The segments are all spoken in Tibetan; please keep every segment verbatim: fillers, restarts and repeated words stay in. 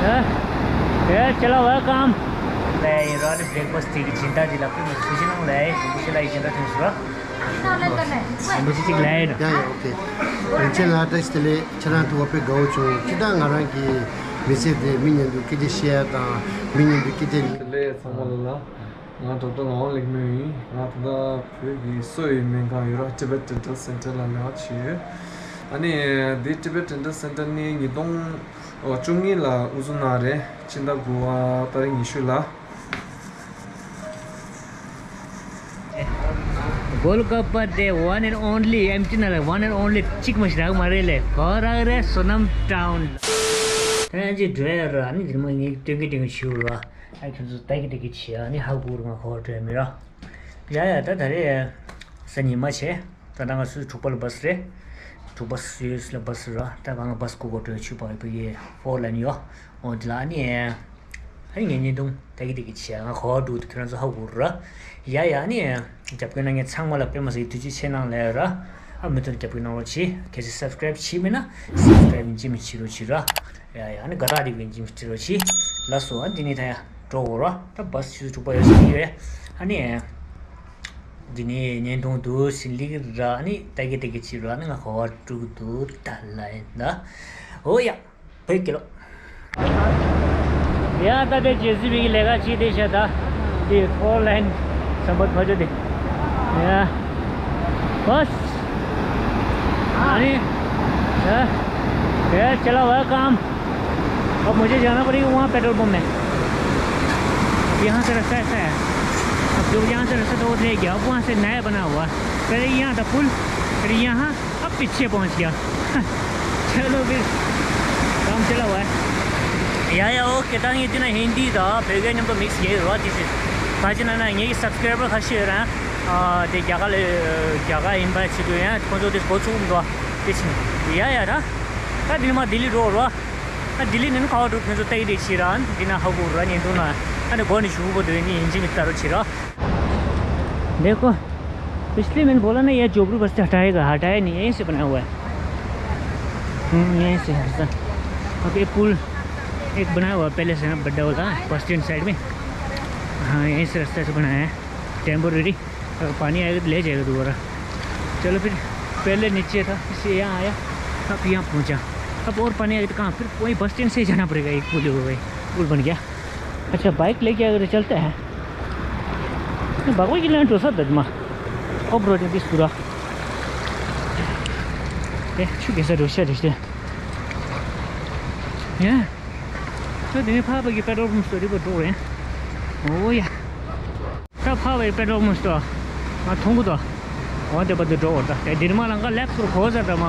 ཡ། ཁྱེད་ལ་welcome། ལས་ཡིན་ར་ནི་breakfast དེ་གི་སྦྱིན་བདག་དེ་ལ་ཕུལ་མ་ཐུགས་རྗེ་གནང་ལས་རིན་པོ་ཆེ་ལ་ཡི་སྦྱིན་བདག་ཐོན་སོང་ར། ཡིན་པ་ཅི་ཅིག་ལས་ཡིན། ཡ་ཡ་ཨོ་ཁེ། རིན་ཆེན་ལགས་བཀྲ་ཤིས་བདེ་ལེགས། ཁྱེད་རང་ཐུག་པ་དཔེ་དགའ་བོ་བྱུང་། སྤྱིར་བཏང་ང་རང་གི་མི་ཚེ་དེ་མི་མཉམ་དུ་སྐད་ཆ་བཤད་ཡ་དང་མི་མཉམ་དུ་སྐད་ཆ། བདེ་ལེགས་ཚང་མ་ལ་ལ། ང་ཌོག་ཊར་ངག་དབང་ལེགས་སྨོན་ཡིན། ང་ད་ལྟ་བོད་ཀྱི་གསོ་བའི་སྨན་ཁང་ཡོད་ར་Tibet Dental Center ལ་ལས་ཀ་བྱེད་ཡོད། ཨ་ནི་འདི་Tibet Dental Center ནི་ཉིས་སྟོང་བཅུ་གཉིས་ལ་དབུ་འཛུགས་གནང་རེད། ཕྱི་ཟླ་དགུ་པ་ཏ་རིག་ཉི་ཤུ་ལ། གོལ་ཀ་པ་དེ་one and only ཨེམ་ཅི་ན་ལ་one and only གཅིག་མ་ཞིག་རག་མ་རེད་ལས་གོ་རག་རེད། སོ་ནམ་ཊའུན་ལ། ད་ཡང་ཅིག་འགྲོ་ཡ་ར་ཨ་ནི་འདིར་མ་ངས་སྟོན་གི་སྟོན་གི་བྱེད་ར། ཨ་ཁྱོད་ཚོ་ལྟ་གི་ལྟ་གི་བྱེད་ཨ་ནི་ཧ་གོ་རུ་ང་གོ་བ་འགྲོ་ཡ་མི་ར། ཡ་ཡ་ད་ད་རེད་གཟའ་ཉི་མ་བྱས། ད་ད་ང་སུ་དྲུག་པ་ལ་བྷ་སི་རེད། དྲུག་པ་སུ་ཡོད་སུ་ལ་བྷ་སི་ར། ད་གང་ལ་བྷ་སི་གོ་གོ་འགྲོ་ཆུ་པ་བི་ཡེ་ཧྥོར་ལན་ཡོ། འོ་འདི་ལ་ཨ་ནི། ཨ་ནི་ངས་བརྙན་ཐུང་ལྟ་གི་ལྟ་གི་བྱེད་ང་གོ་བ་འགྲོ་འདུག་ཁྱོད་རང་ཚོ་ཧ་གོ་ར། ཡ་ཡ་ཨ་ནི། རྒྱབ་སྐྱོར་གནང་མཁན་ཚང་མ་ལ་དཔེ་མ་སྲིད་ཐུགས་རྗེ་ཆེ་གནང་ལེ་ར། ཨ་མུ་མཐུད་རྒྱབ་སྐྱོར་གནང་རོགས་གྱིས། གལ་སྲིད་སབ་སི་ཀ་རེབ་བྱས་མེད་ན་སབ་སི་ཀ་རེབ་ཡིན་གཅིག་མིན་གཅིག་རོགས་གྱིས་ར། ཡ་ཡ་ཨ་ནི་དགའ་རྟགས་དེ་ཡིན་གཅིག་མིན་གཅིག་རོགས་གྱིས། ལགས་སོ་ཨ་འདི་ནི་ད་ཡ་འགྲོ་དགོས་ར། ད་བྷ་སི་ཆུ་ཚོད་དྲུག་པ་ཡོད་ཟེར་གྱི་ཡོད། ཨ་ནི། འདི་ནི་བརྙན་ཐུང་དུ་ཟིན་ལིག་ར་ཨ་ནི་ལྟ་གི་ལྟ་གི་བྱེད་ར་ཨ་ནི་ང་གོ་བ་འགྲོ་གི་འདུག་ད་ལ་ཡིན་ད། འོ་ཡ། བོད་ཀྱི་ལོ། ཡ་ད་དེ་ཇེ་སི་བི་གི་ལས་ཀ་བྱེད་དེ་བྱ་ད། དེ་ཧྥོར་ལན་ཟམ་པ་ཐོ་ཅོ་དེ། ཡ། བྷ་སི། ཨ་ནི། ཡ། ཡ་ཁྱེད་ལ་welcome। अब मुझे जाना पड़ेगा वहाँ पेट्रोल पंप में। यहाँ से रास्ता ऐसा है। अब जो यहाँ से रास्ता तो वो रह गया, अब वहाँ से नया बना हुआ। पहले यहाँ था पुल, फिर यहाँ अब पीछे पहुंच गया। चलो फिर काम चला हुआ है। ཡ་ཡ་ཨོ་ཁེ། ད་ངས་འདི་ན་ཧིན་དི་དང་བོད་སྐད་མཉམ་དུ་མིག་སི་བྱས་ཡོད་ར། དེ་བཞིན་ད་ཅི་ན་ན་ངའི་སབ་སི་ཀ་རའི་བར་ཁ་ཤས་ཡོད་ར། ཨ་དེ་རྒྱ་གར་ལ་རྒྱ་གར་ཡིན་པ་ཆེད་དུ་ཡང་ཁོང་ཚོ་དེ་འགོ་ཚུགས་འདུག་དེ་བཞིན་ཡ་ཡ་ད་ད་འདི་ནས་མར་ལྡི་ལི་འགྲོ་ར། ད་ལྡི་ལི་ནས་ཁ་བ་འགྲོ་ཁྱོད་ཚོ་ལྟ་ཡི་དེ་བྱེད་ར། འདི་ན་ཧ་གོ་ར་ཉན་འདུག་ན་ཨ་ནི་སྒོ་ནས་ཞུ་གོ་དོན་ནི་ཡིན་གཅིག་མིན་གཅིག་ལྟ་རོགས་བྱེད་ར། देखो, पिछले मैंने बोला ना, ये जोबरू बस से हटाएगा, हटाया नहीं, यहीं से बना हुआ है। हम्म, यहीं से है सर। अब ये पुल एक बनाया हुआ है पहले से ना, बड़ा वाला बस स्टैंड साइड में। हाँ, यहीं से रास्ता से बनाया है, टेम्पोरेरी। अगर पानी आएगा तो ले जाएगा दोबारा। चलो फिर, पहले नीचे था, इससे यहाँ आया, अब यहाँ पहुँचा। अब और पानी आएगा तो कहाँ? फिर वही बस स्टैंड से ही जाना पड़ेगा। एक पुल हो गई, पुल बन गया। अच्छा, बाइक लेके अगर चलता है, बाबा की लाइन तो सब दजमा। ऑफ रोड है पूरा। ए, छु कैसे रोशा रिश्ते? या। तो दिन फा बगी पेट्रोल पंप स्टोरी पर दो हैं। ओ या। ད་ཕ་བའི་པེ་ཏྲོག་མོ་སྟོ། ང་མཐོང་གི་དོ། འོ་དེ་པ་དུ་འགྲོ་བར་ད་དེ་འདིར་མ་ལང་ཀ་ལེགས་སོར་གོ་ཟེར་ད་མ།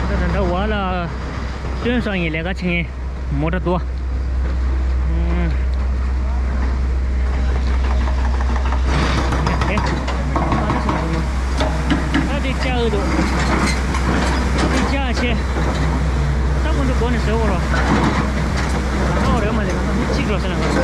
ད་ད་ད་བ་ལ་སྟོན་སོང་ངས་ལས་ཀ་ཆེ་ངས་མོ་ཏྲ་དོ། ད་དེ་ཅག་འདུག་དེ་ཅག་ཆེ། ད་ཁོང་ཚོ་སྒོ་ནས་བཟོས་འོ་རོ། ང་ཚོ་རེད་མ་རེད་ང་ཚོ་མི་གཅིག་རོ་ཟེར་ན་ང་ཚོ།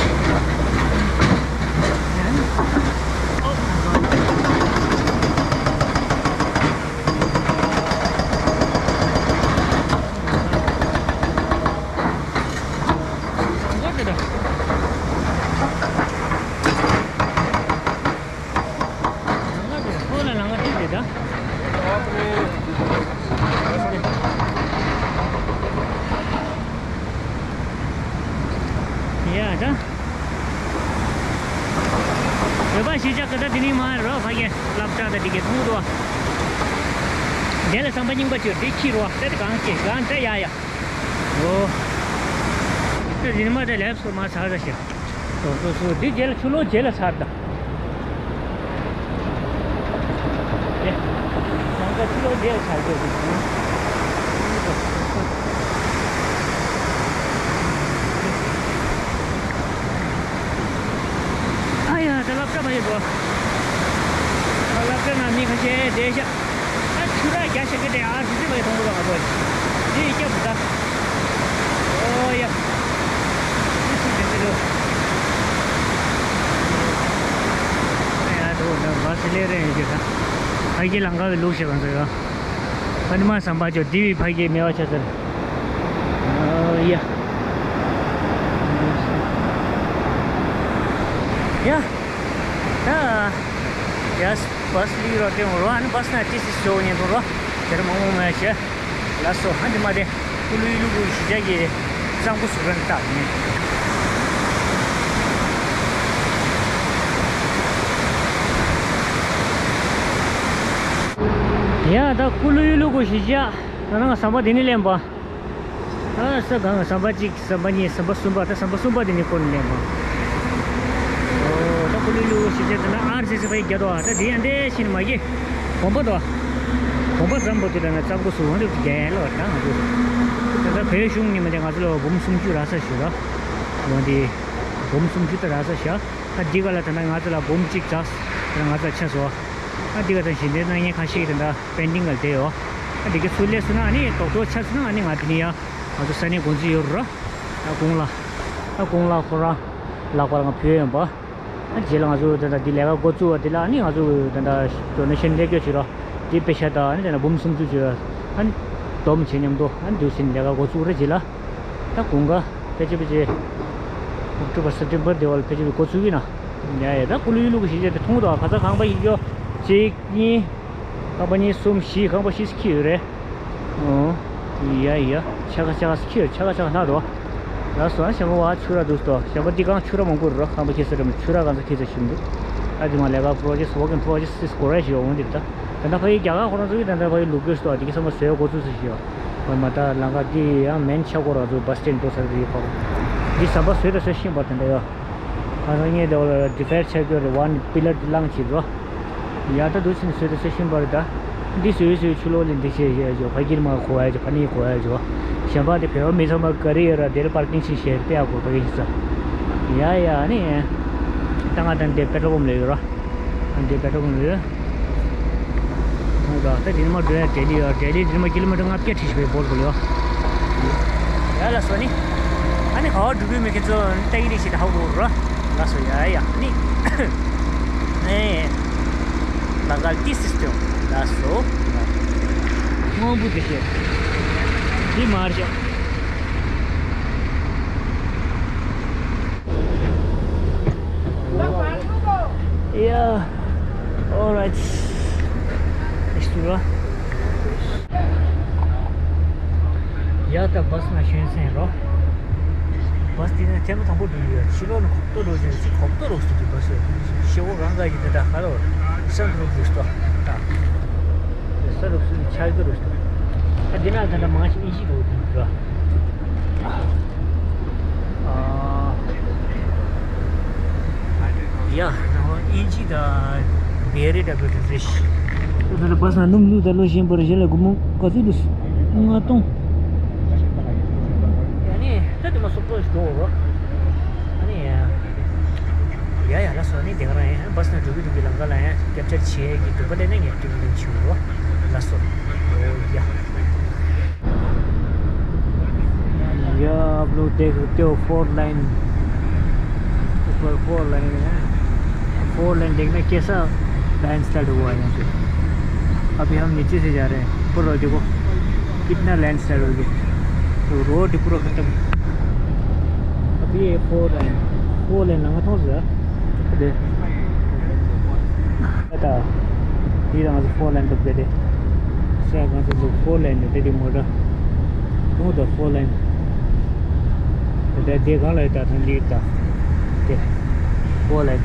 ཡ་ད། བོད་པ་གཞིས་ཆགས་ཀྱི་ད་དེ་ནས་མར་རོ་ཕ་གི་སློབ་གྲྭ་ད་དེ་གའི་ཐུག་འདུག་དེ་ལ་བསམ་པ་རྙིང་པ་བཅོས་དེ་ཁྱི་རོ་དེ་གང་སྐྱེ་གང་དེ་ཡ་ཡ། ཨོ། དེ་ཉི་མ་དེ་ལེབ་སོ་མ་ཚར་ད་ཤི། དོ་དོ་སོ་འདི་རྗེས་ལ་ཆུ་ལོག་རྗེས་ལ་ཚར་ད། ཨེ། ནང་ཀ་ཆུ་ལོག་རྗེས་ལ་ཚར་དགོས་འདུག་ཨ་ཡ་ད་སློབ་གྲྭ་མ་ཡོད་དོ། ད་སློབ་གྲྭ་ནང་མི་ཁ་ཤས་བསྡད་ཤག་ད་ཆུ་རགས་རྒྱག་བྱེད་ཀྱི་དེ་ཨར་སི་སི་བའི་མཐོང་གི་རོགས་ཨ་ཕོ། འདི་ཡི་སྐྱབས་ད། ཨོ་ཡ། ཨི་སི་དེ་ཚེ་ལོ། ཨ་ཡ་དོ་ད་བ་སི་ལེ་རེ་ཡིན་གྱི་ད། ཕ་གི་ལང་ཀ་བའི་ལུགས་ཤིག་གང་ཚོ་ཡོད། ཨ་ནི་མ་ཟམ་པ་ཅོ་དེ་བི་ཕ་གི་མེ་བ་ཆ་ཟེར། ཨ་ཡ། ཡ། ད། ཡ། བ་སི་ལི་རོ་ཏེ་འོ་རོ་ཨ་ནི་བ་སི་ན་ཏི་སི་ཤོ་ཉེ་འགྲོ་རོ། དེར་མང་མོ་མེ་ཆེ། ལ་སོ་ཧ་འདི་མ་དེ། ཀུ་ལུ་ཡུ་ལུ་གུ་ཤི་ཇ་གི་གཙང་པོ་སུ་རན་ཏག་ནི། ཡ་ད་ཀུ་ལུ་ཡུ་ལུ་གུ་ཤི་ཇ། ད་ནང་ཟམ་པ་དེ་ནི་ལེན་པ། ཨ་ས་གང་ཟམ་པ་གཅིག་ཟམ་པ་གཉིས་ཟམ་པ་གསུམ་པ་ད་ཟམ་པ་གསུམ་པ་དེ་ནི་ཀོ་ནི་ལེན་པ། ཨོ་ད་ཀུ་ལུ་ལུ་ཤི་ཇ་ད་ན་ཨར་ཟེ་ཟེ་བའི་རྒྱ་དོ་ད་དེ་ཡང་དེ་ཤི་ནི་མ་གི། གོམ་པ་དོ། གོམ་པ་ཟམ་པོ་དེ་ད་ན་གཙང་པོ་སུ་འོང་དུ་རྒྱལ་ལོ་ད་ང་ཚོ། ད་ད་བོད་གཞུང་ཉི་མ་དེ་ང་ཚོ་ལ་འབུམ་སུམ་ཅུ་ར་ས་ཞུ་ར། འོང་དེ། འབུམ་སུམ་ཅུ་ད་ར་ས་ཤ། ཨ་འདི་ག་ལ་ད་ན་ང་ཚོ་ལ་འབུམ་གཅིག་ཙག་ད་ང་ཚོ་ལ་ཆ་སོ། ཨ་འདི་ག་ད་ཞིང་སྡེ་ནང་ཉེ་ཁ་ཤས་ཀྱི་ད་ད་པེན་ཌིང་ག་དེ་ཡོ། ཨ་འདི་ག་ཚུར་ལས་སུ་ན་ཨ་ནི་ཏོག་ཏོག་ཆ་སུ་ན་ཨ་ནི་ང་དེ་ནི་ཡ། ང་ཚོ་ས་གནས་འགོ་འཛིན་ཡོད་ར། ཨ་ཀུང་ལ། ཨ་ཀུང་ལ་ཁོ་ར། ལག་པར་ང་ཕུལ་ཡོད་པ། ཨ་རྗེས་ལ་ང་ཚོ་ད་ད་འདི་ལས་ཀ་འགོ་བཙུགས་པ་དེ་ལ་ཨ་ནི་ང་ཚོ་ད་ད་ཌོ་ནེ་ཤན་ལེགས་སྐྱོ་བྱེད་རོགས། འདི་པེ་ཤ་ད་ཨ་ནི་ད་ད་འབུམ་སུམ་ཅུ་བྱེད་རོགས། ཨ་ནི་སྡོམ་བྱེད་མཉམ་དུ་ཨ་ནི་འདུག་ཟིན་ལས་ཀ་འགོ་བཙུགས་ར་རྗེས་ལ། ད་དགུན་ཁ་ཕལ་ཆེར་ཕལ་ཆེར་ཨོག་ཊོ་བར་སེབ་ཊེམ་བར་དེ་བར་ཕལ་ཆེར་འགོ་བཙུགས་ཡིན་ན། ཡ་ཡ་ད་ཀུ་ལུ་ཡུ་ལུ་གི་གཞིས་ཆགས་དེ་མཐོང་དོ་ཁ་ཚ་ཁང་པ་ཡིན་རྒྱུ་གཅིག་གཉིས། ཁང་པ་གཉིས་གསུམ་བཞི་ཁང་པ་བཞི་ཁྱི་ཡོད་རེད། ཨོ། ཡ་ཡ། ཆ་ག་ཆ་ག་ཁྱི་ཡོད་ཆ་ག་ཆ་ག་ན་དོ། ལ་སོ་ཨ་ཞང་བ་ཆུ་ར་འདུག་སྟོ་ཞང་བ་འདི་གང་ཆུ་ར་མང་པོ་རོ་ཁང་པ་ཁྱི་ས་རམ་ཆུ་ར་གང་ས་ཁྱི་ས་ཞིམ་འདུག་ཨ་ཅི་མ་ལས་ཀ་པོ་རོ་ཇེག་ཝོག་ཨིན་པོ་རོ་ཇེག་སི་སྐོར་ར་ཞིག་ཡོང་འདི་རེད་ད། ད་ལྟ་ཕ་ཡི་རྒྱ་གར་ཁོ་རང་ཚོ་གི་ད་ལྟ་ཕ་ཡི་ལུག་གོས་སྟོ་འདི་གི་ས་མ་བཟོས་གོ་ཚུལ་ས་ཞིག་ཡོད། ཁོ་མ་ད་ལང་ཀ་འདི་ཡང་མེན་ཆ་གོ་ར་ཚོ་བ་སི་ཊེན་འགྲོ་ས་རེད་ཁོ། འདི་ཟམ་པ་བཟོས་ད་བཟོས་ཤིང་པ་དེ་འདྲ་ཡོད། ང་རང་ཉིད་དེ་བ་ལ་ཌི་ཕེར་ཆགས་རྒྱུ་རེད་བ་ནི་པི་ལར་འདི་བླངས་བྱེད་རོ། ཡ་ད་འདུག་ཕྱིན་བཟོས་ད་ཟེར་བཞིན་པ་རེད་ད། འདི་བཟོས་བཟོས་ཆུ་ལོག་ལས་འདི་བྱས་བྱས་བྱས་ཕ་གིར་མ་གོ་བ་བྱས་ཕ་ནི་གོ་བ་བྱས། གཞན་པ་དེ་བེ་བ་མི་ཚང་མ་ག་རེ་ཡོད་ར་དེར་པར་ཀིང་ཕྱིན་བྱས་དཔེ་ཡག་པོ་ཕ་གི་ཡིན་ས། ཡ་ཡ་ནི། ད་ང་དང་དེ་པེ་ཊོལ་པམ་ལས་ཡོད་ར། འདི་པེ་ཊོལ་པམ་ལས་ཡོད། ད་དེ་ནི་མ་འགྲོ་ཡ་ཌེ་ལི་ཡོད་ཌེ་ལི་དེ་ནི་མ་ཀི་ལོ་མི་ཊར་ལྔ་བརྒྱ་ཁྲི་ཤི་བའི་བོར་དགོས་ཡོད། ཡ་ལ་སོ་ནི། ཨ་ནི་ག་བ་འགྲུབ་པའི་མི་ཁྱེད་ཚོ་ཏེག་ནིག་ཞིག་ཧ་གོ་རོ། ལགས་སོ་ཡ་ཡ་ནི། ནས། ལང་ཀ་ལ་ཏི་སིས་ཏོ། ལགས་སོ། སྔོན་པོ་དེ་ཤེས། འདི་མར་ཤོག Yeah, alright. Let's do it. ཡ་ད་བ་སི་ན་ཤོན་སེན་རོ། བ་སི་དེ་ནས་ཐེངས་མ་དང་པོ་འགྲོ་གི་ཡོད། ཕྱི་ལོགས་ནས་ཁོག་ཏོ་འགྲོ་བཞིན་ཅིག་ཁོག་ཏོ་རོགས་སུ་འགྲོ་བ་སོ། ཤེ་བོ་རང་ག་ཡི་དེ་འདྲ་ཧ་རོ། སན་རུབ་རུ་སྟོ། ད་ས་རུབ་སུ་ཆགས་ཀྱི་རུ་སྟོ། ད་འདི་ན་ད་ལྟ་མང་ཤི་ཨིན་ཤི་རོ་འགྲོ། ཡ། ཨིན་ཇི་དང་བེ་རི་འདྲ་པོ་དེ་རེད། ད་ལྟ་བ་སང་ནུབ་ལུག་དང་ལོ་གཞན་པར་གཞན་ལ་སྒོར་མོ་ག་ཚོད་འདུག་ལྔ་སྟོང་། ཡ་ནི་ད་དེ་མ་སོག་པོ་ཞིག་འགྲོ་འོ། ཨ་ནི་ཡ་ཡ་ལ་སོ་ནི་དེ་ག་རང་ཡ་བ་སང་འགྲོ་གི་འགྲོ་གི་ལམ་ཁ་ལ་ཡ་ཀེབ་ཅར་བྱེད་ཀྱི་འདུག་པ་ལས་ནས་ངས་ཏིང་ཏིང་བྱེད་འོ་ལ་སོ། ཡ། ये आप लोग देख सकते हो, फोर लेन, ऊपर फोर लेन है। फोर लेन देखना कैसा लैंडस्लाइड हुआ है यहाँ पे। अभी हम नीचे से जा रहे हैं, ऊपर देखो कितना लैंडस्लाइड हो गया। तो रोड पूरा खत्म। अभी ये फोर लेन, फोर लेन लगा था उधर। ད་འདི་རང་ཚོ་ཕོར་ལེན་འདུག་དེ་དེ། ས་གང་ཚོ་འདུག་ཕོར་ལེན་དེ་དེ་མོ་ཊ། ཁོང་ད་ཕོར་ལེན། དེ་དེ་གང་ལ་ད་ཐང་ལི་ད། དེ། ཕོར་ལེན།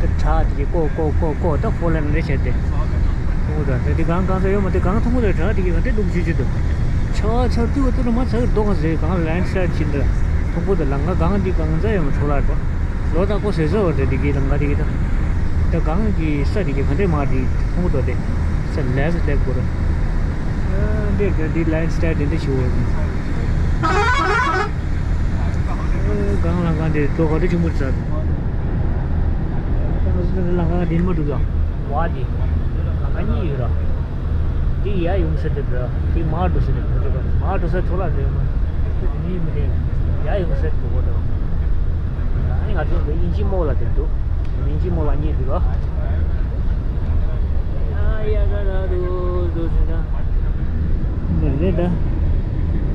དེ་བྲག་དེ་ཀོ་ཀོ་ཀོ་ཀོ་ད་ཕོར་ལེན་རེ་བྱས་ཏེ། ཁོང་ད་དེ་དེ་གང་གང་ཚོ་ཡོད་མ་དེ་གང་ཐུང་གོ་དེ་བྲག་དེ་གི་གང་དེ་འདུག་ཅི་ཅི་འདུག་ཆ་ཆ་ཏུ་ཏུ་རུ་མ་ཚ་གི་རྡོ་གང་ཟེ་གང་ལེན་སི་ལའིཌ་ཕྱིན་དེ། ཐུང་གོ་དེ་ལང་ཀ་གང་འདི་གང་ཚ་ཡོད་མ་ཁྲོ་ལ་རྡོ། ལོ་ད་ཀོ་ཟེར་ཟེར་བ་རེད་འདི་གི་ལམ་ཁ་འདི་གི་ད། ད་གང་གི་ས་འདི་གི་ག་འདྲས་མ་འདི་མཐོང་གོ་དེ། ས་ལས་ས་ལེབ་གོ་ར། འདི་ག་འདི་ལེན་སི་ལའིཌ་འདི་འདྲ་ཞིག་འོ། གང་ལམ་ཁ་འདི་ལོ་ག་འདྲ་ཆུང་མོ་ཚ། ལམ་ཁ་འདི་མ་འགྲོ་ག་བ་འདི། ལམ་ཁ་གཉིས་ཡོད་ར། འདི་ཡ་ཡོང་ས་འདི་འདྲ། འདི་མ་འགྲོ་ས་འདི་འགྲོ་ག་མ་འགྲོ་ས་ཐོ་ལ་འདྲ་མ། འདི་མི་འདྲ། ཡ་ཡོང་ས་འགྲོ་གོ་འདྲ། ཨ་ནི་ང་ཚོ་འདི་ཨིན་ཇི་མོ་ལ་འདི་འདུག་ཨིན་ཇི་མོ་ལ་གཉིས་འདུག་ར། ཡ་ཡ་ད་ད་འདུག་འདུག་ཟིན་ད། རེད་ད།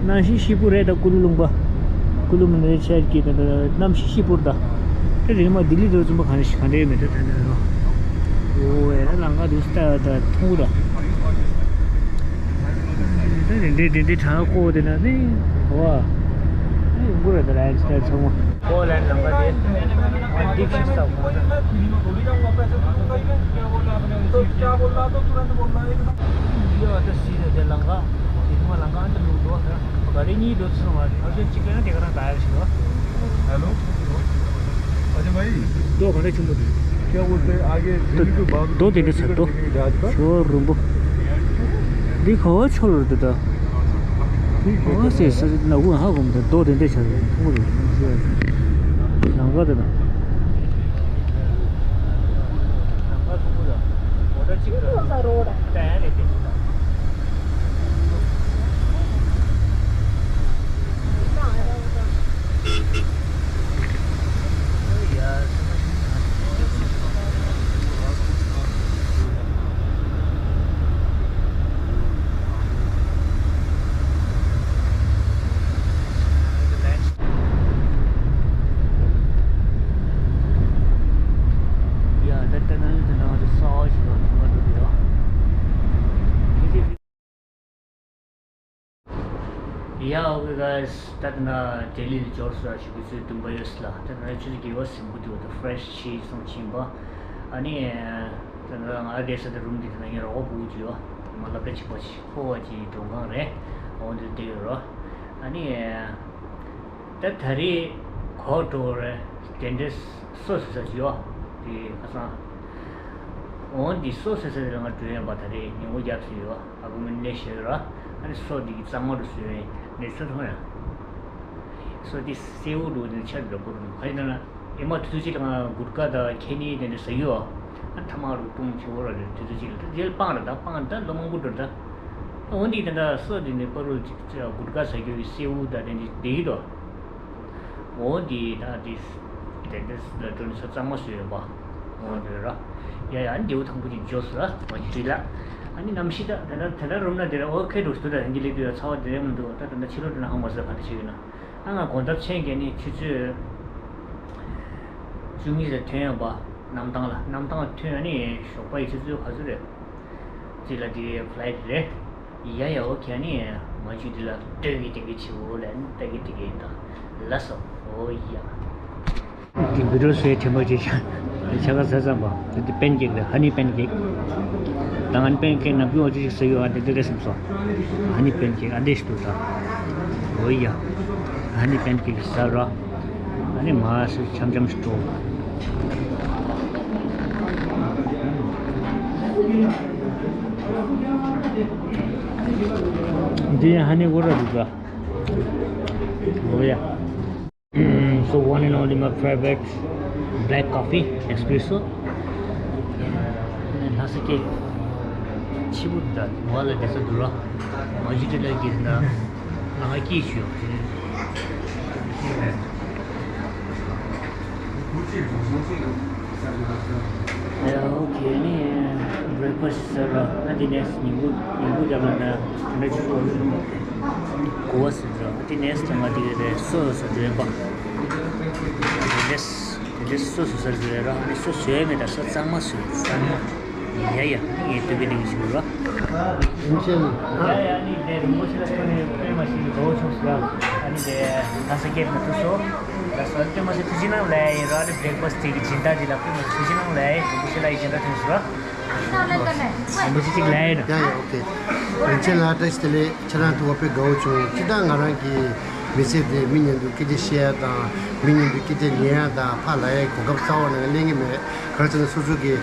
གནམ་གཤིས་སྐྱིད་པོ་རེད་ད། ཀུ་ལུ་ལུང་པ། ཀུ་ལུ་མི་ནི་ཆེར་གྱི་ད་ད་གནམ་གཤིས་སྐྱིད་པོ་རེད་ད། དེ་རིང་མ་ལྡི་ལི་དུ་ཙུམ་པ་ག་ནས་ག་འདྲ་མེད་ད་ད་ད་རོ། ཨོ་ཨེ་ལ་ལང་ཀ་དུ་སྟ་ད་ཐུང་ར། དེ་རིང་འདི་འདི་འདི་གྲང་ཀོ་དེ་ན་ནི་ཧོ་ཨ། ཨེ་ཡོང་གི་རེད་ད་ར་ཨེ་སྟ་ཚང་མ། ཨོ་ལན་ལང་ཀ་དེ། ཨ་འདི་ཕྱིན་ས་ཧོ་ད། ये वाला सीन है तेलंगा। ये तो लंगा अंदर लोग दो है। गाड़ी नहीं दो सुनो हमारे। और जो चिकन है देखना टायर छिलो। हेलो। अजय भाई। दो घंटे चुम्बो दे। क्या बोलते हैं आगे दिल्ली टू बाग दो दिन से तो। शोरूम बो। दिखाओ छोड़ देता। ठीक है। वहाँ से सर ना वो हाँ घूमते दो दिन से चल रहे हैं। वो लंगा देना। Yeah, okay guys, ད་ལྟ་ན་ལྡི་ལི་ལ་འབྱོར་སོང་ཞུ་གི་ཚུལ་བདུན་པ་ཡོད་ལ། ད་ལྟ་ན་ཆུ་ཚོད་བརྒྱད་པ་ཟིན་པོ་དུ་ད་fresh cheese སོང་ཕྱིན་པ། ཨ་ནི་ད་ལྟ་ང་བསྡད་ས་དེ་རུམ་འདི་ད་ལྟ་ངའི་རོགས་པ་བུ་གུ་ཅིག་ཡོད། མ་སློབ་གྲྭ་གཅིག་པ་ཞིག་ཧོ་བ་ཅིག་མགྲོན་ཁང་རེད། འོ་འདི་བསྡད་ཡོད་རོ། ཨ་ནི་ད་ད་རེས་གོ་འགྲོ་རེད། དེ་འདྲས་སོ་སོ་ས་ཅིག་ཡོད། དེ་ཁ་སང་འོ་འདི་སོ་སོ་ས་དེ་ལ་ང་འགྲོ་ཡོད་པ། ད་རེས་ཉིན་གུང་རྒྱབ་སུ་ཡོད། ཨ་ཁུ་མི་ནས་ཤེས་ར། ཨ་ནི་སོ་འདི་གི་གཙང་མ་རུ་བཟོས་ནས་ཚོ་མཐོང་ཡ། སོ་འདི་སེའུ་འདུག་ནས་ཆར་འགྲོ་དགོས་རུང་ཁ་ཡིན་ན་ཨེ་མ་དུས་ཚོད་ཅིག་ལ་ང་གུར་དཀར་དང་ཁེ་ནི་དེ་འདྲ་ཟ་རྒྱུ་ཨ། ཨ་ཐ་མག་རུ་བཏུང་ཆེ་བོ་ར་རེད། དུས་ཚོད་ཅིག་ལ་ད་རྗེས་ལ་སྤང་ར་ད་སྤང་ད་ལོ་མང་པོ་འགྲོ་ད། འོ་འདི་དེ་འདྲ་སོ་འདི་ནས་པ་རུ་ཅིག་གུར་དཀར་ཟ་རྒྱུ་གི་སེའུ་ད་དེ་འདྲ་བསྡད་ཀྱི་འདུག་འོ་འདི་ད་འདི་དེ་འདྲ་ལ་འགྲོ་ནས་ས་གཙང་མ་བཟོས་ཡོད་པ། འོ་འདི་ར། ཡ་ཡ་འདིའུ་དང་པོ་ཅིག་འཇོག་སོ་ར་མ་ཅི་ལ། ཨ་ནི་གནམ་གཤིས་ད་དེ་འདྲ་དེ་འདྲ་རུམ་ན་དེ་ར་ཨོ་ཁེ་འགྲོ་སོ་ད། འདི་ལས་དུ་ཡ་ཚ་བ་དེ་རེད་མི་འདུག་ད་དེ་འདྲ་ཕྱི་ལོགས་དེ་ན་ཧང་མ་ཟ་ག་འདྲ་བྱེད་ཡོད་ན། ཨ་ང་དགོང་དག་ཆེན་གྱི་ནི་ཆུ་ཚོད་བཅུ་གཉིས་ལ་ཐོན་ཡོད་པ། གནམ་ཐང་ལ་གནམ་ཐང་ལ་ཐོན་ཡོད་ནི་ཞོགས་པ་ཡི་ཆུ་ཚོད་ག་ཚོད་རེད། ཅིག་ལ་དེ་ཕ་ལའི་ཊི་རེད། ཡ་ཡ་ཨོ་ཁེ་ནི་མ་བཅུད་དེ་ལ་སྟོད་ཀྱི་དེ་གི་ཆེ་བོ་ལ་ནི་སྟོད་ཀྱི་དེ་གི་དང་ལ་སོ་ཨོ་ཡ། དེ་བི་ཌིའོ་བཟོས་དྲན་པ་ཅིག་བྱ། དེ་ཆ་ག་ཟ་ཙམ་པ་དེ་དེ་པན་ཀེག་རེད། ཧ་ནི་པན་ཀེག་དང་ཧ་ནི་པན་ཀེག་ནམ་རྒྱུན་འོ་ཅི་ཞིག་ཟ་ཡོད་ཨ། དེ་དེ་རེད་སེམས་སོ། ཧ་ནི་པན་ཀེག་ཨ་འདྲེ་ཞིག་འདུག་ད། ཨོ་ཡ། ཧ་ནི་པན་ཀེག་ཟ་ར། ཨ་ནི་མ་སུ་འཆམ་འཆམ་ཞིག་འགྲོ། འདི་ཧ་ནི་གོ་ར་འདུག་ག། ཨོ་ཡ། So one and only my favorite black coffee, espresso. ལྷ་ས་ཀེག་ཆི་བུ་ད་ཝ་ལ་དེ་ས་དུ་ར་མ་ཇི་ཏི་ལ་གི་ན་ལ་ཀི་ཤུ། ཡ་ཨོ་ཁེ་ནི་བྷི་རེག་ཕ་སི་ཟེར་ར་ཨ་དེ་ནས་ཉིན་གུང་ཉིན་གུང་རྒྱབ་ལ་ན་ན་ཆུ་གོ་གོ་བ་ཟེར་ར་ཨ་དེ་ནས་ད་ང་དེ་གི་རེད་སོ་སོ་འདྲེན་པ། དེ་ནས་དེ་ནས་སོ་སོ་ཟེར་གི་རེད་ར་ཨ་ནི་སོ་སོའི་མེད་ད་སོ་གཙང་མ་སོ་གཙང་མ། ཡ་ཡ་ངས་དུ་བི་ནི་ཞུ་ར། རིན་ཆེན། ཡ་ཡ་ནི་དེ་རིན་པོ་ཆེ་ལ་ཁོ་ནི་དཔེ་མ་ཞིག་གི་གོ་ཆུང་སོ་ཡ། ཨ་ནི་དེ་ང་ས་སྐྱེས་མ་ཐུག་སོ། ལ་སོ་དཔེ་མ་ཞིག་ཐུགས་རྗེ་གནང་ལ་ཡ་ཡིན་ར་ཨ་ནི་བྷི་རེག་ཕ་སི་དེ་གི་སྦྱིན་བདག་དེ་ལ་དཔེ་མ་ཞིག་ཐུགས་རྗེ་གནང་ལ་ཡ་ཡིན། རིན་པོ་ཆེ་ལ་ཡི་སྦྱིན་བདག་ཐུག་སོ་ར། རིན་པོ་ཆེ་གཅིག་ལ་ཡ་ཡིན། ཡ་ཡ་ཨོ་ཁེ། རིན་ཆེན་ལགས་བཀྲ་ཤིས་བདེ་ལེགས། ཁྱེད་རང་ཐུག་པ་དཔེ་དགའ་བོ་བྱུང་། སྤྱིར་བཏང་ང་རང་གི་མི་ཚེ་དེ་མི་མཉམ་དུ་སྐད་ཆ་བཤད་ཡ་དང་མི་མཉམ་དུ་སྐད་ཆ་ཉན་ཡ་དང་ཕར་ལ་ཡའི་གོ་སྐབས་གསར་པ་ནང་ལེན་གྱི་མེད། ག་རེ་ཟེར་ན་སོ་སོ་གི་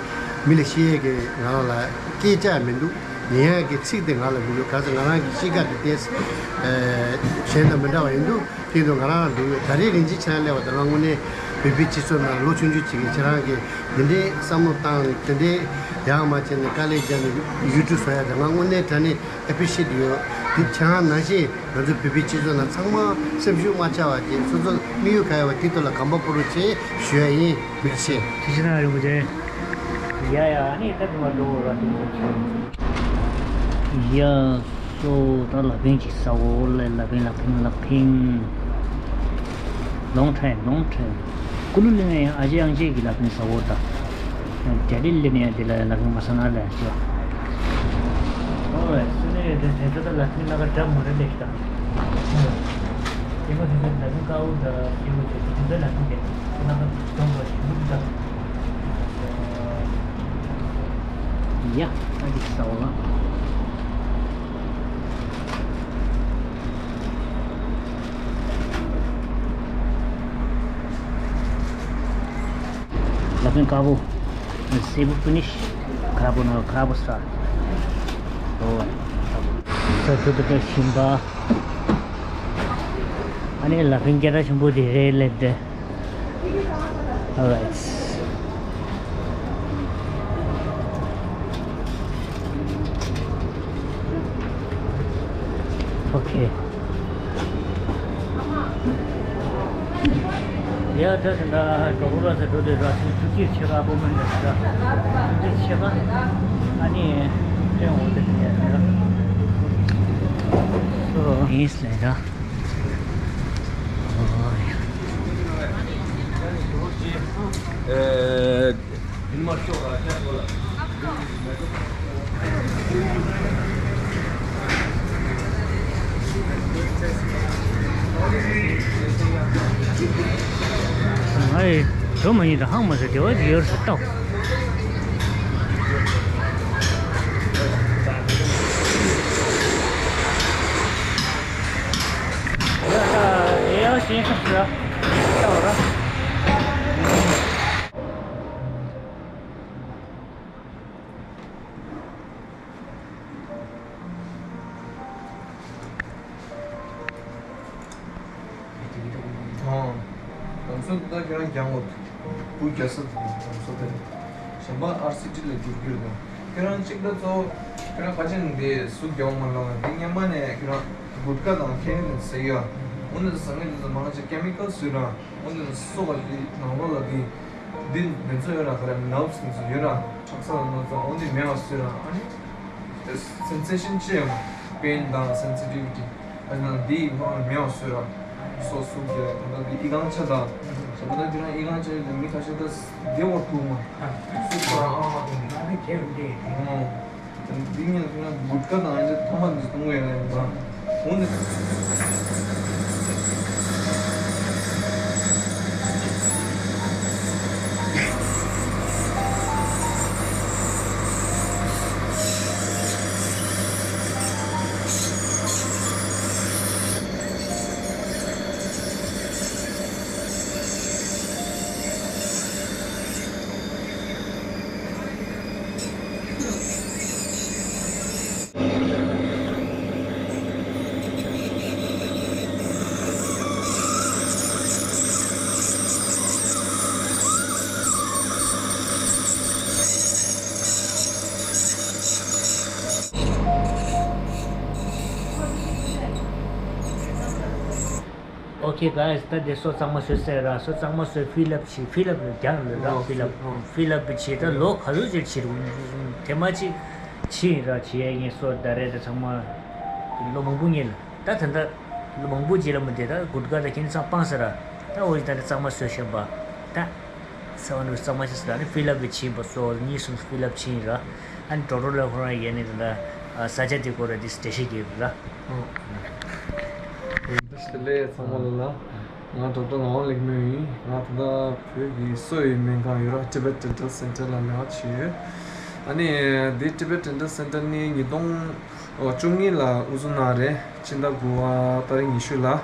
མི་ལ་བཤད་ཡས་ཀྱི་ང་རང་ལ་སྐད་ཆ་མི་འདུག་ཉན་ཡས་ཀྱི་ཚིག་དེ་ང་ལ་མི་འདུག་ག་ཚོད་ང་རང་གི་གཤིས་ཀ་དེ་ཏོག་ཙམ་གཞན་དང་མི་འདྲ་བ་ཡིན་འདུག་དེ་ཡིན་དུས་ང་རང་ལ་འདུག་ཡོད། ད་རེས་རིན་ཆེན་ཁྱེད་རང་སླེབས་པ་དང་ང་དངོས་གནས་བོད་པའི་སྤྱི་ཚོགས་ནང་ལོ་ཆུང་ཆུང་ཅིག་གིས་ཁྱེད་རང་གིས་འདི་འདྲའི་བསམ་བློ་བཏང་དེ་འདྲའི་ཡག་མ་བྱས་ནས་དཀའ་ལས་བརྒྱབ་ནས་ཡུ་ཊུབ་བཟོ་ཡ་དེ་ང་དངོས་གནས་དྲང་གནས་ཨེ་པི་ཤི་ཡེ་ཊི་ཡོད། དེ་ཁྱེད་རང་ནང་བཞིན་ང་ཚོ་བོད་པའི་སྤྱི་ཚོགས་ནང་ཚང་མ་སེམས་ཤུགས་མ་ཆག་པ་བྱས་སོ་སོ་དམིགས་ཡུལ་ག་ཡོད་པ་དེ་ཐོག་ལ་གོམ་པ་སྤོ་རོགས་བྱེད་ཞུ་ཡ་ཡིན། མི་ཚེ། ཁྱེད་ཀྱི་ནང་རིན་པོ་ཆེ། ཡ་ཡ་ཨ་ནི་ད་དུང་མ་འགྲོ་བ་ར་དུ་མ་ཆོད། ཡ། ཅོ་ད་ལ་ཕིང་ཅིག་ཟ་འོ་ལེ། ལ་ཕིང་ལ་ཕིང་ལ་ཕིང་། Long time, long time. ཀུ་ལུ་ལི་ནས་ཡང་ཨ་ཅེ་ཨང་ཅེ་གི་ལ་ཕིང་ཟ་འོ་ད། ཡང་རྒྱ་རི་ལི་ནས་ཡང་དེ་ལ་ལ་ཕིང་མ་ཟ་ན་ལེ་ཅོ། ཨོ་ལེ་སུ་ནས་ཡོད་དེ་དེ་ཚོ་ད་ལ་ཕིང་ལ་ག་འདྲ་མོ་རེད་ལེ་ཤི་ད། དེ་མ་དེ་ཚོ་ལ་ཕིང་དཀར་པོ་ད་ཡོད་ཅེ་དེ་ཚོ་ལ་ཕིང་དེ་ཚོ་ལ་ཕིང་དོན་པོ་ཞིག་མི་འདུག་ད། ཡ། ཨ་ཅིག་ཟ་འོ་ལ། ལ་ཕིང་དཀར་པོ། སེར་པོ་ཕི་ནིཤ། དཀར་པོ་ནོ་དཀར་པོ་སི་ཊར། ཨོ། ས་ཐུ་ཐུ་ཏ་ཞིམ་པ། ཨ་ནི་ལ་ཕིང་སྐད་གྲགས་ཆེན་པོ་དེ་རེད་ལབ་དེ། Alright. Okay. ཡ་ད་དེ་འདྲ་གྲོགས་པོ་ལ་ཟེར་འགྲོ་དེ་ར་ཐུགས་རྗེ་ཆེ་ག་པོ་མིན་འདྲ་ཟེར་ར་ཐུགས་རྗེ་ཆེ་ག་ཨ་ནི་ཀྲེན་འོ་དེ་དེ་ཡ་ད་ར་སོ་ཨིན་སི་ལེ་ར། ང་ཡི་བོད་མ་ཡིན་དང་ཧང་མ་ཟེར་དེ་བ་ཡོད་ཟེར་ཏོ། ལམ་སང་ད་ཁྱེད་རང་རྒྱག་དགོས། བུ་རྒྱག་ས་དེ་ལམ་སང་དེ་གཞན་པ་ཨར་སི་ཊི་ལ་འགྱུར་རྒྱུ་རེད། ཁྱེད་རང་གཅིག་ད་གཙོ་བོ་ཁྱེད་རང་ཁ་ཆེ་ནས་དེ་ཟུག་རྒྱག་མ་ལོང་བ་འདི་སྔོན་མ་ནས་ཁྱེད་རང་གུད་ཀ་དང་ཁེ་ཕིན་ཟེར་ཡོད། འོ་ན་ཟ་ངེས་དེ་ཚོ་མང་ཆེ་ཀེ་མི་ཀལ་ཟེར་ར། འོ་ན་སོ་བ་འདི་ནང་ལོགས་ལ་འདི་འདི་འདི་ཚོ་ཡོད་ར། ག་རེ་ནརབ་སི་འདི་ཚོ་ཡོད་ར། ཁྲག་རྩ་ལ་ནོར་ཙང་འོ་འདི་མེད་པ་བཟོས་ར། ཨ་ནི་སེན་སེ་ཤན་ཅི་ཡང་པེན་དང་སེན་སི་ཊི་ཝི་ཊི། ཨ་ནི་འདི་མང་མེད་པ་བཟོས་ར། སོ་སུ་གི་ད་ལྟ་འདི་ཨི་ཁང་ཆ་དང་ཞེ་པོ་ད་འདི་རང་ཨི་ཁང་ཆ་ཡོད་དེ་མི་ཁ་ཤས་ད་བདེ་བོར་ཐུག་མ་སུ་ཁོ་རང་ཨ་ཨ་དེ་ནི་ང་ནི་ཁྱེད་རུ་འདྲེ་ཡིན། འདི་ཉིད་ལ་ཁྱོད་རང་གུད་ཀ་དང་ཨ་ཅེ་ཐ་མ་འདི་གཏོང་གི་ཡོད་ལ་ཡིན་པ། འོ་ནི། Okay guys, ད་དེ་སོ་གཙང་མ་བཟོས་ཚར་ར། སོ་གཙང་མ་བཟོས་ཕི་ལབ་བྱས། ཕི་ལབ་ལ་རྒྱག་ལོས་ར། ཨོ་ཕི་ལབ། ཨོ་ཕི་ལབ་བྱས། ད་ལོ་ག་ཚོད་ཅིག་བྱས་རུང་དེ་མ་ཅིག་བྱས་ར། བྱས་ངས་སོ་ད་རེད། ད་ཚང་མ་ལོ་མང་པོ་ངེས་ལ། ད་ད་ལྟ་ལོ་མང་པོ་རྗེས་ལ་མ་དེ་ད་གུད་ཀ་ད་ཁྱེད་ཚང་སྤངས་ས་ར། ད་འོ་ད་ད་གཙང་མ་བཟོས་བཞག་པ་ད། ས་བ་ནུ་གཙང་མ་ཆེ་ས་ད་ནི་ཕི་ལབ་བྱས་པ་སོ་གཉིས་གསུམ་ཕི་ལབ་བྱས་ར། ཨ་ནི་ཌོག་ཊར་ལ་ཁོ་རང་ཡས་ནས་ད་ད་ས་ཆ་དེ་སྐོར་ར་དེ་འགྲེལ་བཤད་རྒྱབ་ར། ཨོ། བཀྲ་ཤིས་བདེ་ལེགས་ཚང་མ་ལ་ལ། ང་ཌོག་ཊར་ངག་དབང་ལེགས་སྨོན་ཡིན། ང་ད་ལྟ་བོད་ཀྱི་སོ་ཡི་སྨན་ཁང་ཡོད་ར། Tibet Dental Center ལ་ལས་ཀ་བྱེད་ཡོད། ཨ་ནི་འདི་Tibet Dental Center ནི་ཉིས་སྟོང་བཅུ་གཉིས་ལ་དབུ་འཛུགས་གནང་རེད། ཕྱི་ཟླ་དགུ་པ་ཏ་རིག་ཉི་ཤུ་ལ། ཨ་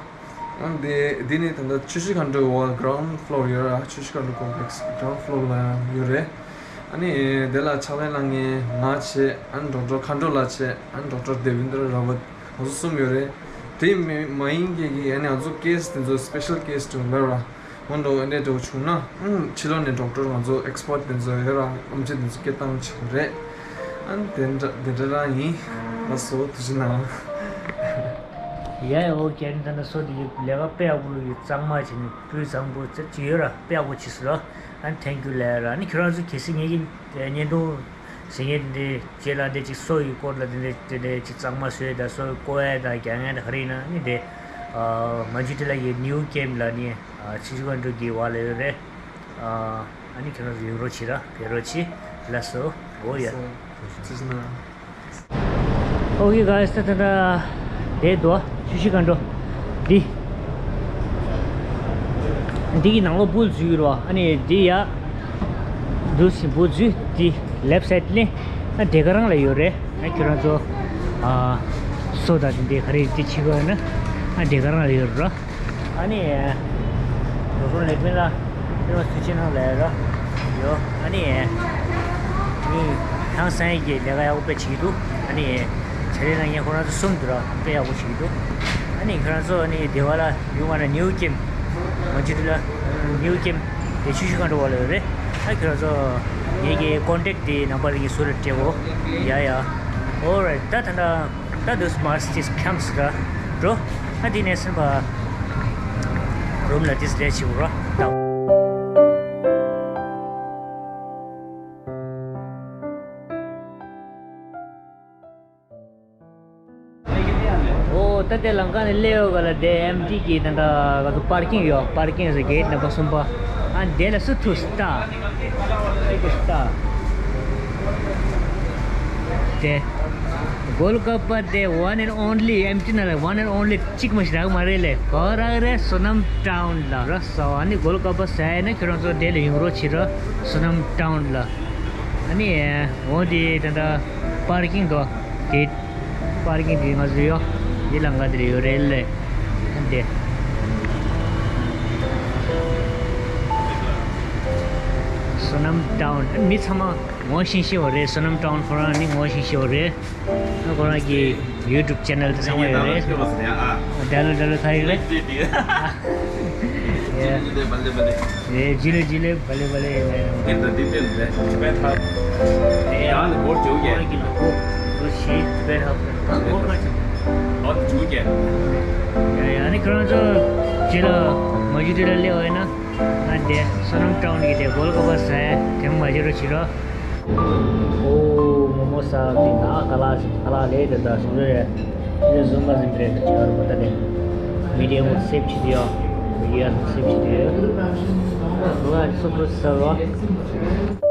འདི་འདི་ནི་ད་ལྟ་ཆུ་བཞི་མཁའ་འགྲོའི་འོག་ground floor ཡོད་ར། ཆུ་བཞི་མཁའ་འགྲོ་complex ground floor ལ་ཡོད་རེད། ཨ་ནི་དེ་ལ་ཕྱག་ལས་གནང་མཁན་ང་བྱས། ཨ་ནི་ཌོག་ཊར་མཁའ་འགྲོ་ལགས་བྱས། ཨ་ནི་ཌོག་ཊར་དེ་བིན་དྲ་ར་བ། ང་ཚོ་གསུམ་ཡོད་རེད། དེ་མི་མ་ཡིན་མཁན་གྱི་ཨ་ནི་ང་ཚོ་ཀེ་སི་དེ་ཚོ་སི་པེ་ཤལ་ཀེ་སི་དེ་ཚོ་ལབ་ར། འོ་འདྲ་འདྲ་འདྲ་བོ་བྱུང་ན། ཨང་ཕྱི་ལོགས་ནས་ཌོག་ཊར་ང་ཚོ་ཨེག་སི་པར་ཊི་དེ་ཚོ་ཡོད་ར། ཨམ་ཆི་དེ་ཚོ་སྐད་བཏང་བྱེད་དགོས་རེད། ཨ་ནི་དེ་འདྲ་དེ་འདྲ་རང་ཡིན། ལགས་སོ། ཐུགས་རྗེ་གནང་། ཡ་ཡ། ཨོ་ཀེ། ཨ་ནི་ད་ནི་སོ་དེ་ཡི་ལས་ཀ་དཔེ་ཡག་པོ་ཡོད། གཙང་མ་བྱས་ནས་སྤུས་གཙང་པོ་ཅིག་ཡོད་ར། དཔེ་ཡག་པོ་བྱས་སོང་ར། ཨ་ནི་thank you ལབ་ར། ཨ་ནི་ཁྱོད་རང་ཚོ་གལ་སྲིད་ངེད་ཀྱི་བརྙན་ཐུང་ བྱེད་མཁན་དེ་འདྲའི་རྗེས་ལ་དེ་ཅིག་གསོ་ཡི་སྐོར་ལ་དེ་འདྲའི་དེ་འདྲའི་ཅིག་གཙང་མ་བཟོས་དང་གསོ་བཀོལ་ཡ་དང་རྒྱག་མཁན་དང་ག་རེ་ཡིན་ན་ནི་དེ། མ་ཇུ་ཏི་ལ་ཡི་ནིའུ་ཀེམ་ལ་ནི་ཆུ་ཤུ་ཀ་འགྲོ་གི་བ་ལ་ཡོད་རེད། ཨ་ནི་ཁྱེད་རང་ཚོ་ཡོང་རོགས་བྱེད་ར་ཕེབས་རོགས་བྱེད། ལགས་སོ། འོ་ཡ། ཚུལ་ན། Okay guys, ད་ད་ད་དེ་དོ་ཆུ་ཤུ་ཀ་འགྲོ་འདི། འདི་གི་ནང་ལོགས་འབུ་འཛུལ་ཡོད་རོ། ཨ་ནི་འདི་ཡ་འདུག་སེ་འབུ་འཛུལ་འདི་ལེབ་སའིད་ལེ། ཨ་དེ་ག་རང་ལ་ཡོད་རེད། ཨ་ཁྱོད་རང་ཚོ་ཨ་སོ་དང་དེ་འདྲའི་ག་རེ་འདི་ཕྱི་གོ་ཡོད་ན་ཨ་དེ་ག་རང་ལ་ཡོད་རོ། ཨ་ནི་ཨ་ལོ་ལེགས་མེད་ལ་ཁྱོད་རང་ཚོ་ཕྱི་ནང་ལ་ཡོད་རོ། ཡོ། ཨ་ནི་ཨ་ནི་ཧང་སང་ཡི་གི་ལས་ཀ་ཡག་པོ་དཔེ་བྱེད་ཀྱི་འདུག་ཨ་ནི་ཆ་ལེ་ལ་ངས་ཁོ་རང་ཚོ་གསུམ་འདུག་རོ། དཔེ་ཡག་པོ་བྱེད་ཀྱི་འདུག་ཨ་ནི་ཁྱོད་རང་ཚོ་ཨ་ནི་སྡེ་བ་ལ་ཡོང་བ་ན་ནིའུ་ཀེམ། མ་ཇུ་ཏི་ལ་ནིའུ་ཀེམ་དེ་ཆུ་ཤུ་ཀ་འགྲོ་བ་ལ་ཡོད་རེད། ཨ་ཁྱོད་རང་ཚོ་ངེད་ཀྱི་ཀོན་ཊེག་དེ་ནམ་བར་ངས་ཟུར་ལ་སྤྲད་འོ། ཡ་ཡ། Alright, ད་ད་ད་ད་དུ་མར་ཅིག་ཁམས་ར་འགྲོ། ཨ་དེ་ནས་སེམས་པ་རུམ་ལ་དེ་སླེབས་ཆེ་བོ་ར་ད། ཨོ་ད་དེ་ལམ་ཁ་ནས་སླེབས་ཡོད་ག་ལ་དེ་ཨེམ་ཊི་གི་ད་ད་ག་ཚོད་པར་ཀིང་ཡོད། པར་ཀིང་ཟེར་གེ་ཊི་ནམ་བར་གསུམ་པ། ཨ་དེ་ལ་སུ་ཐུག་སྟ། སུ་ཐུག་སྟ། དེ་གོལ་ཀ་པ་དེ་one and only ཨེམ་ཊི་ན་ལ་one and only གཅིག་མ་ཞིག་རག་མ་རེད་ལེ། ག་རག་རེད། སོ་ནམ་ཊའུན་ལ་ར་ས་བ་ནི་གོལ་ཀ་པ་ཟེར་ན་ཁྱོད་རང་ཚོ་དེ་ལ་ཡོང་རོགས་བྱེད་ར། སོ་ནམ་ཊའུན་ལ། ཨ་ནི་འོ་དེ་ད་ད་པར་ཀིང་དོ་གེ་ཊི། པར་ཀིང་དེ་ང་ཚོ་ཡོད། འདི་ལམ་ཁ་དེར་ཡོད་རེད་ལེ། འདི་སོ་ནམ་ཊའུན་མི་ཚང་མ་ངོ་ཤེས་ཤེས་པ་རེད། སོ་ནམ་ཊའུན་ཁོ་རང་ནི་ངོ་ཤེས་ཤེས་པ་རེད། ཁོ་རང་གི་ཡུ་ཊུབ་ཆེ་ནལ་དེ་ཚང་མ་ཡོད་རེད། ཌ་ལོ་ཌ་ལོ་ཐ་ཡིག་རེད། Yeah. ཇུ་ལེ་ཇུ་ལེ། བ་ལེ་བ་ལེ། In the detail, the Tibet Hub. Yeah. ཡང་ནི་སྒོར་བཅུ་བརྒྱད། སྒོར་གྱི་ལ་སྒོར། སྒོར་བཞི། Tibet Hub. སྒོར་ཁ་ཆེ། སྒོར་བཅུ་བརྒྱད། ཡ་ཡ། ཨ་ནི་ཁྱོད་རང་ཚོ་ཇུ་ལེ་མ་ཇུ་ཏི་ལ་སླེབས་པ་ཡིན་ན་ང་དེ་སོ་ནམ་ཊའུན་གྱི་དེ་གོལ་ཀ་པ་ཟེར་དེ་མ་བརྗེད་རོགས་བྱེད་རོགས། ཨོ་མོ་མོ་ས་དེ་ན་ཀ་ལ་ཞིག་ཀ་ལ་ལས་དེ་ད་སོང་རེད། ཡོད་ཟུམ་པ་ཟིན་པ་རེད། ད་ཅི་ཡོད་རེད་པ། ད་དེ་མི་ཌི་ཡ་མོ་སེབ་བྱེད་དུ་ཡོད། མི་ཌི་ཡ་མོ་སེབ་བྱེད་དུ་ཡོད། ང་སོ་སོ་ས་རོ།